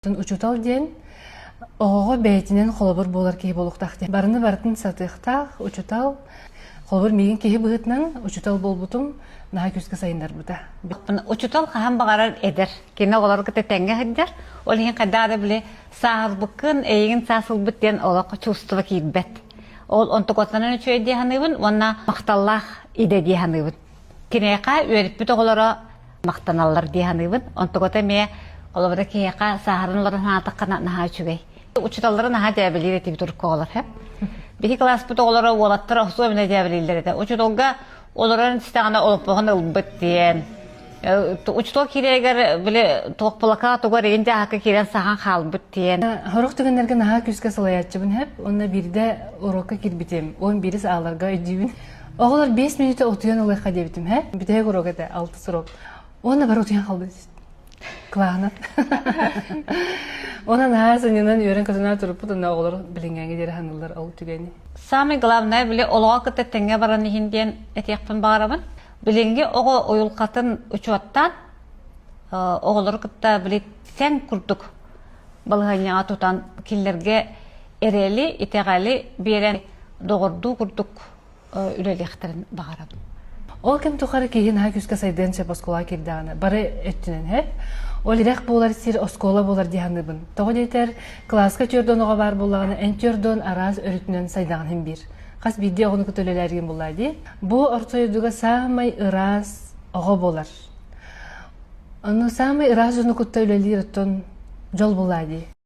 Учуутал диэн оҕоҕо бэйэтинэн холобур буолар киһи буолуохтаах диэн. Барыны барытын сатыахтаах учуутал. Холобур миигин киһи быһыытынан учуутал буолбутум наһаа күүскэ сайыннарбыта. Учуутал хаһан баҕарар эдэр. Кини оҕолору кытта тэҥҥэ сылдьар. Ол иһин хайдах да били сааһырбыккын, эйигин саас ылбыт диэн олох чувство киирбэт. Ол онтукатынан үчүгэй дии саныыбын уонна махталлаах идэ дии саныыбын. Киниэхэ үөрэппит оҕолоро махтаналлар дии саныыбын. Онтуката эмиэ холобура киһиэхэ сааһыран олорон санаатаххына наһаа үчүгэй. Учууталлары наһаа дьээбэлиир этибит урукку оҕолор. Биһи кылааспыт оҕолоро уолаттар особенно дьээбэлииллэр этэ. Учууталга олорон истэҕинэ олоппоһун ылбыт диэн. Учуутал киирэригэр били туох плакат тугар игин дьааһыкка киирэн сахан хаалбыт диэн. Сорох түгэннэргэ наһаа күүскэ салайааччыбын хэп. Уонна биирдэ урокка киирбитим. 11 ааларга өйдүүбүн. Оҕолор 5 мүнүүтэ утуйан ылыахха диэбитим, һэ? Бүтэһик урок этэ, алтыс урок. Уонна бары утуйан хаалбыт. Кылааһынан. Онон наһаа сынньанан үөрэн-көтөн туруппут, онно оҕолор билиҥҥээҥи диэри саныыллар ол түгэни. Самое главное, били олоҕо кытта тэҥҥэ баран иһин диэн этиэхпин баҕарабын. Билиҥҥи оҕо уйулҕатын учуоттаан, оҕолору кытта били тэҥ курдук балаһыанньаҕа тутан кинилэргэ эрэли, итэҕэли биэрэн доҕордуу курдук үлэлиэхтэрин баҕарабын. Ол кэм тухары киһи наһаа күүскэ сайдыан сөп оскуолаҕа киирдэҕинэ бары өттүнэн һэ. Ол ирэх буолар сир оскуола буолар дии саныыбын. Тоҕо диэтэр кылааска түөрт оҕо баар буоллаҕына эн түөрт араас өрүтүнэн сайдаҕын иһин биир. Хас биирдии оҕону кытта үлэлээргин буллаа дии. Бу орто дойдуга саамай ыраас оҕо буолар. Ону саамай ыраас дьону кытта үлэлиир оттон дьол буллаа дии.